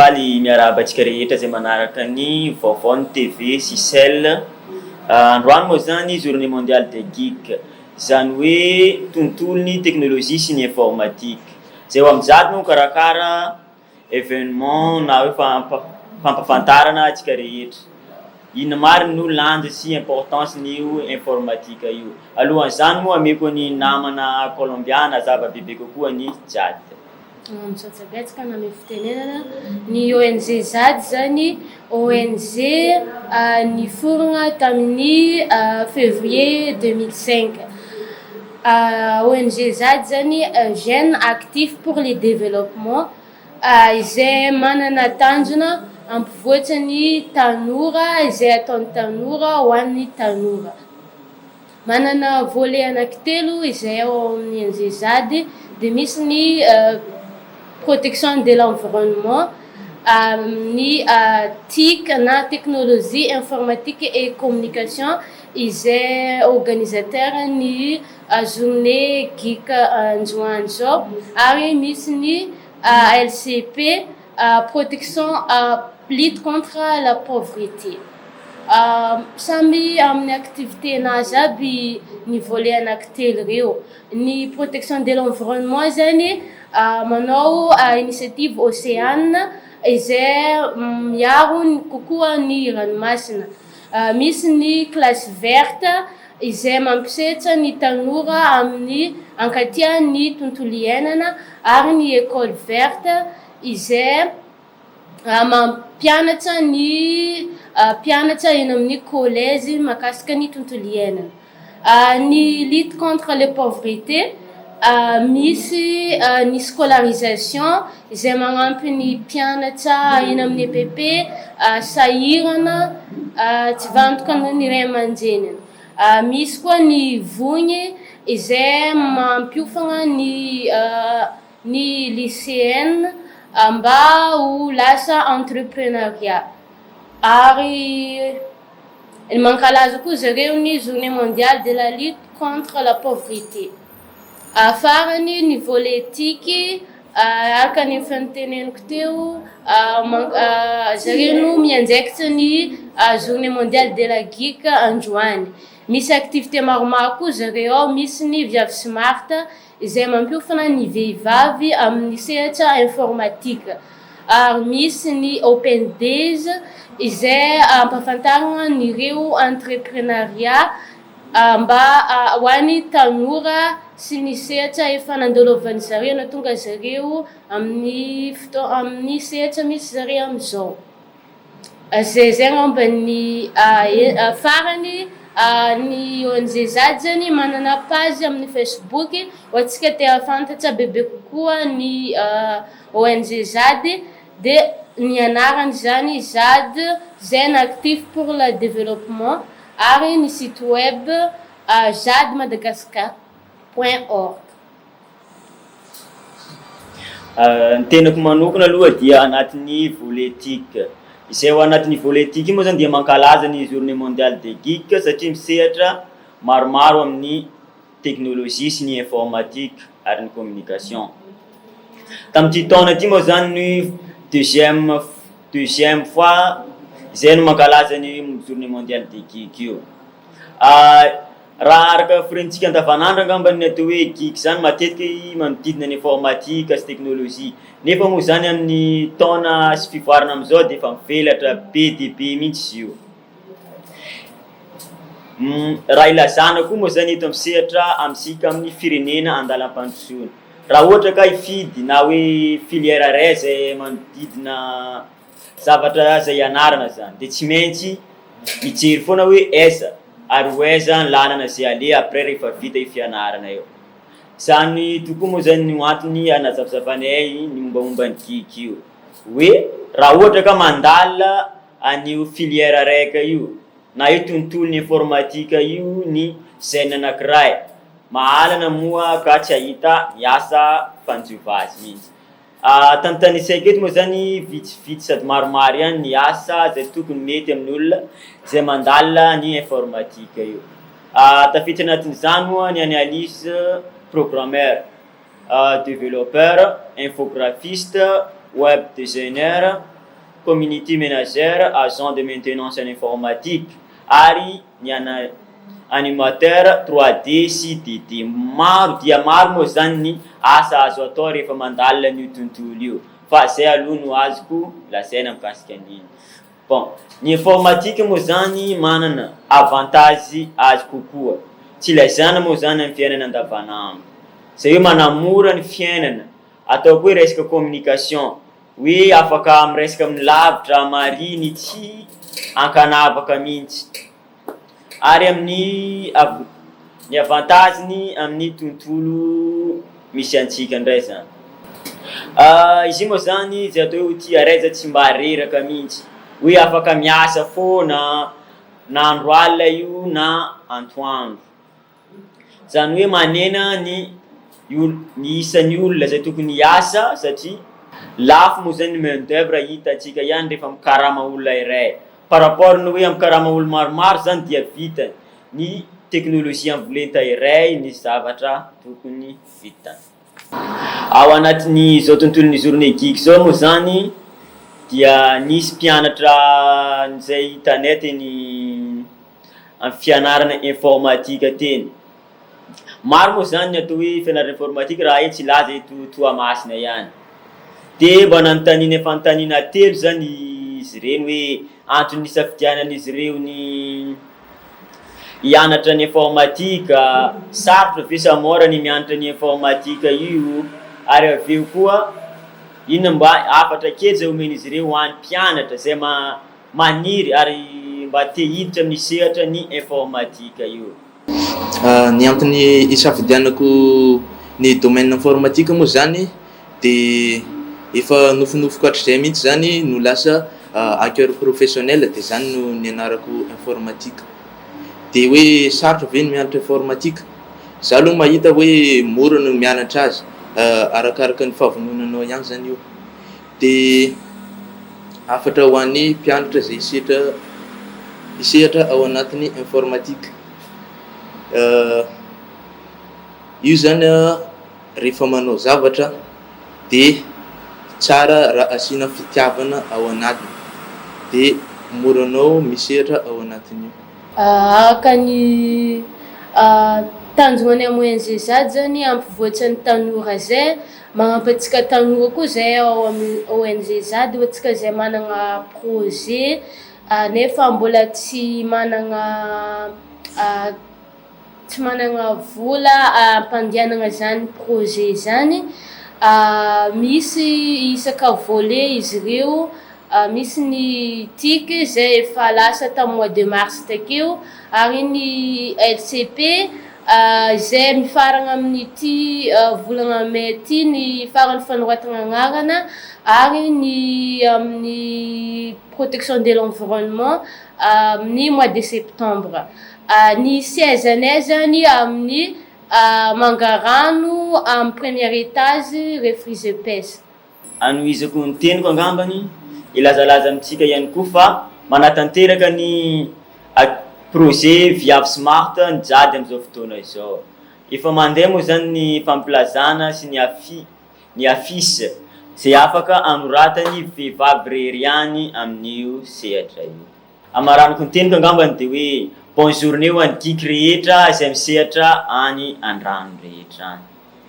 Faly miarahaba antsika rehetra izay manaraka ny vaovaon'ny TV sy Cell. Androany moa izany journée mondiale des geeks, izany hoe tontolon'ny teknolojia sy ny informatique. Izay ho amin'izato no mikarakara événement na hoe fampahafantarana antsika rehetra. Inona marina no lanja sy importance n'io informatique io. Alohan'izany moa ameko ny namana Colombia hanazava bebe kokoa ny Jade. Misaotra betsaka nanome fitenenana. Ny ONG Jade zany ONG niforona tamin'ny février 2005. ONG Jade zany Jeunes Actifs pour le Développement izay manana tanjona hampivoatra ny tanora izay ataon'ny tanora ho an'ny tanora. Manana volet anankitelo izay ao amin'ny ONG Jade dia misy ny protection de l'environnement, ny tic na technologie informatique et communication izay organisateur ny journée geek androany zao ary misy ny LCP protection lutte contre la pauvreté. Samy amin'ny activité nazy aby ny volet anankitelo ireo. Ny protection de l'environnement zany manao initiative océane izay miaro kokoa ny ranomasina. Misy ny classe verte izay mampisetra ny tanora amin'ny ankatia ny tontolo iainana ary ny école verte izay mampianatra ny mpianatra eny amin'ny collège mahakasika ny tontolo iainana. Ny lutte contre la pauvreté misy ny scolarisation izay magnampy ny mpianatra eny amin'ny EPP sahirana tsy vantoka ny ray aman-dreniny. Misy koa ny vogny izay mampiofagna ny lycéenne mba ho lasa entrepreneuriat ary mankalaza koa zareo ny journée mondiale de la lutte contre la pauvreté. Farany ny volet TIC araka ny efa noteneniko teo zareo no miandraikitra ny journée mondiale de la geek androany. Misy activité maromaro koa zareo ao, misy ny viavy smart izay mampiofana ny vehivavy amin'ny sehatra informatique ary misy ny open days izay ampahafantarana an'ireo entrepreneuriat mba ho an'ny tanora sy ny sehatra efa nandalovan'ny zareo na tonga zareo amin'ny fotoa amin'ny sehatra misy zareo amizao. Zay zay angamba ny farany ny ONG Jade zany manana page amin'ny Facebook ho antsika te hahafantatra bebe kokoa ny ONG Jade de ny anarany zany Jade Jeunes Actifs pour le Développement ary ny site web jademadagascar.org. Ny tenako manokana aloha dia anatin'ny volet TIC. Izay ao anatin'ny volet TIC io moa zany dia mankalaza ny journée mondiale des geeks satria misehatra maromaro amin'ny teknolojia sy ny informatique ary ny communication. Tamin'ity taona ity moa zany ny deuxième fois izay no mankalaza ny journée mondiale des geeks io. Raha araka firentsika andavanandro angamba ny atao hoe geek zany matetiky manodidina ny informatique sy teknolojia nefa moa zany amin'ny taona sy fivoarana amizao de efa mivelatra be dia be mihitsy izy io. Raha ilazana koa moa zany eto amin'ny sehatra amintsika amin'ny firenena andalam-pandrosoana, raha ohatra ka hifidy na hoe filière ray zay manodidina zavatra zay ianarana zany de tsy maintsy mijery foana hoe aiza ary ho aiza ny lalana zay aleha après rehefa vita io fianarana io. Zany tokoa moa zany no antony anazavazavanay ny mombamomba ny geek io hoe raha ohatra ka mandalina an'io filière raika io na io tontolon'ny informatique io ny jeune anankiray mahalana moa ka tsy ahita ny asa fanjova azy mihitsy. Tanitanisaiko eto moa zany vitsivitsy sady maromaro ihany ny asa zay tokony mety amin'ny olona zay mandalina ny informatique io. Tafiditra anatin'izany moa ny analyse, programmeur, développeur, infographiste, web designer. community manager, agent de maintenance en informatique ary ny ana animateur 3D sy 2D. Maro dia maro moa zany ny asa azo atao rehefa mandalina an'io tontolo io, fa zay aloha no azoko lazaina mikasika an'iny. Bon, ny informatique moa zany manana avantage azy kokoa, tsy ilazana moa zany amin'ny fiainana andavanandro, zay hoe manamora ny fiainana, ataoko hoe resaka communication, hoe afaka miresaka amin'ny lavitra mariny tsy ankanavaka mihitsy, ary amin'ny av- ny avantage-ny amin'ny tontolo misy antsika ndray zany. Izy io moa zany zay atao hoe outil araiza tsy mba reraka mihitsy, hoe afaka miasa foana na andro alina io na antoandro, zany hoe manena ny ol- ny isan'ny olona zay tokony hiasa satria lafo moa zany ny main d'oeuvre hitantsika ihany rehefa mikarama olona iray, par rapport ny hoe amikarama olo maromaro zany dia vitany ny teknôlôjia ambolenta iray ny zavatra tokony vitany. Ao anatin'ny zao tontolon'ny journée geek zao moa zany dia nisy mpianatra zay hitanay teny amin'ny fianarana informatique teny. Maro moa zany ny atao hoe fianarana informatique raha etsy hilaza eto Toamasina ihany. De mba nanontaniana fanontaniana telo zany izy ireny hoe antony nisafidianan'izy ireo ny hianatra ny informatique, sarotra ve sa mora ny mianatra ny informatique io, ary avy eo koa inona mba hafatra kely zay omen'izy ireo ho an'ny mpianatra zay ma- maniry ary mba te hiditra amin'ny sehatra ny informatique io. Ny antony isafidianako ny domaine informatique moa zany de efa nofinofiko hatrizay mihitsy zany no lasa hacker professionnel, de zany no nianarako informatique. De hoe sarotra ve ny mianatra informatique? Za aloha mahita hoe mora no mianatra azy, arakaraka ny fahavononanao ihany zany io. De hafatra ho an'ny mpianatra zay hisehatra ao anatin'ny informatique, io zany a rehefa manao zavatra de tsara raha asiana fitiavana ao anatiny, de mora anao misehatra ao anatin'io. Araka ny tanjona amin'ny ONG ZAD zany hampivoatra ny tanora zay, magnampy antsika tanora koa zay ao amin'ny ONG ZAD, antsika zay manana projet nefa mbola tsy manana vola ampandehanana zany projet zany. Misy isaka volet izy ireo, misy ny TIC zay efa lasa tamin'ny mois de mars takeo, ary ny LCP zay mifarana amin'ity volana mai ty ny farany fanoratana anarana, ary ny amin'ny protection de l'environnement amin'ny mois de septembre. Ny siège anay zany amin'ny Mangarano, amin'ny premier étage, Refri-GPS. Anohizako ny teniko angambany ilazalaza amintsika ihany koa fa manatanteraka ny projet Viavy Smart ny JADY amin'izao fotoana izao. Efa mandeha moa zany ny fampilazana sy ny affiche zay afaka anoratany vehivavy rery ihany amin'io sehatra io. Amaraniko ny teniko angambany de hoe bonne journée ho an'ny geek rehetra izay misehatra any an-drano rehetra any.